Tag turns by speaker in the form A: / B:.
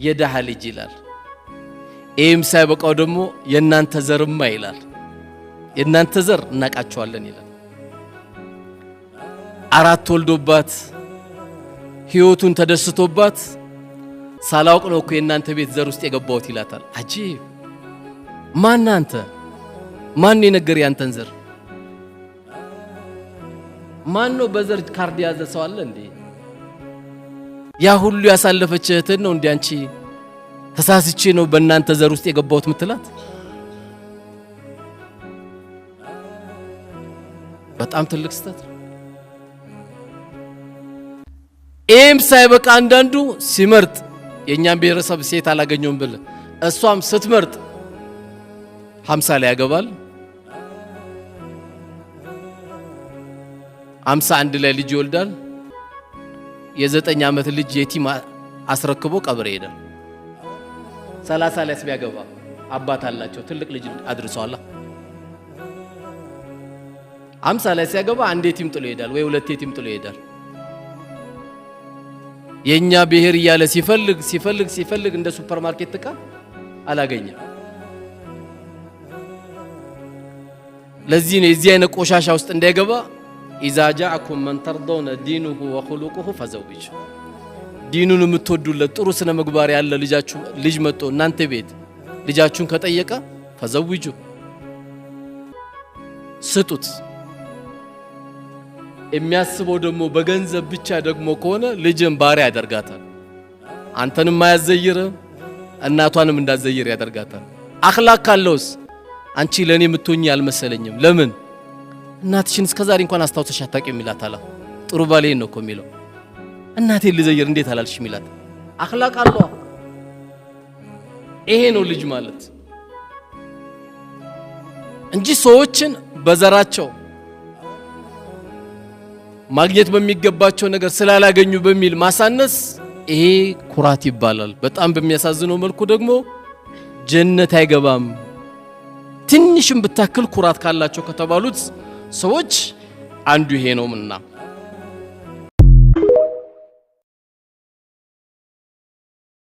A: የደሃ ልጅ ይላል። ይህም ሳይበቃው ደግሞ የእናንተ ዘርማ ይላል። የእናንተ ዘር እናቃቸዋለን ይላል። አራት ወልዶባት ህይወቱን ተደስቶባት ሳላውቅ ነው እኮ የእናንተ ቤት ዘር ውስጥ የገባሁት ይላታል። አጂብ! ማን አንተ? ማን የነገር ያንተን ዘር? ማን ነው በዘር ካርድ የያዘ ሰው አለ እንዴ? ያ ሁሉ ያሳለፈች እህትህን ነው እንዴ አንቺ ተሳስቼ ነው በእናንተ ዘር ውስጥ የገባሁት ምትላት? በጣም ትልቅ ስህተት ነው። ይህም ሳይበቃ አንዳንዱ ሲመርጥ የእኛን ብሔረሰብ ሴት አላገኘውም ብል እሷም ስትመርጥ 50 ላይ ያገባል፣ 51 ላይ ልጅ ይወልዳል። የ9 ዓመት ልጅ የቲም አስረክቦ ቀብር ይሄዳል። 30 ላይ ቢያገባ አባት አላቸው፣ ትልቅ ልጅ አድርሰዋል። 50 ላይ ሲያገባ አንድ የቲም ጥሎ ይሄዳል ወይ ሁለት የቲም ጥሎ ይሄዳል። የኛ ብሔር እያለ ሲፈልግ ሲፈልግ ሲፈልግ እንደ ሱፐርማርኬት ዕቃ አላገኘም። ለዚህ ነው የዚህ አይነት ቆሻሻ ውስጥ እንዳይገባ إذا جاءكم من ترضون دينه وخلقه فزوجوه። ዲኑን የምትወዱለት ጥሩ ስነ ምግባር ያለ ልጃችሁ ልጅ መጥቶ እናንተ ቤት ልጃችሁን ከጠየቀ فزوجوه ስጡት። የሚያስበው ደግሞ በገንዘብ ብቻ ደግሞ ከሆነ ልጅን ባሪያ ያደርጋታል። አንተንም አያዘይርም፣ እናቷንም እንዳዘይር ያደርጋታል። አኽላቅ ካለውስ አንቺ ለኔ የምትሆኚ አልመሰለኝም፣ ለምን እናትሽን እስከዛሬ እንኳን አስታውሰሽ አታውቂም ይላታል። ጥሩ ባሌ ነው እኮ የሚለው፣ እናቴን ልዘይር እንዴት አላልሽም ይላታል። አኽላቅ አለው። ይሄ ነው ልጅ ማለት እንጂ ሰዎችን በዘራቸው ማግኘት በሚገባቸው ነገር ስላላገኙ በሚል ማሳነስ ይሄ ኩራት ይባላል። በጣም በሚያሳዝነው መልኩ ደግሞ ጀነት አይገባም። ትንሽም ብታክል ኩራት ካላቸው ከተባሉት ሰዎች አንዱ ይሄ ነውና።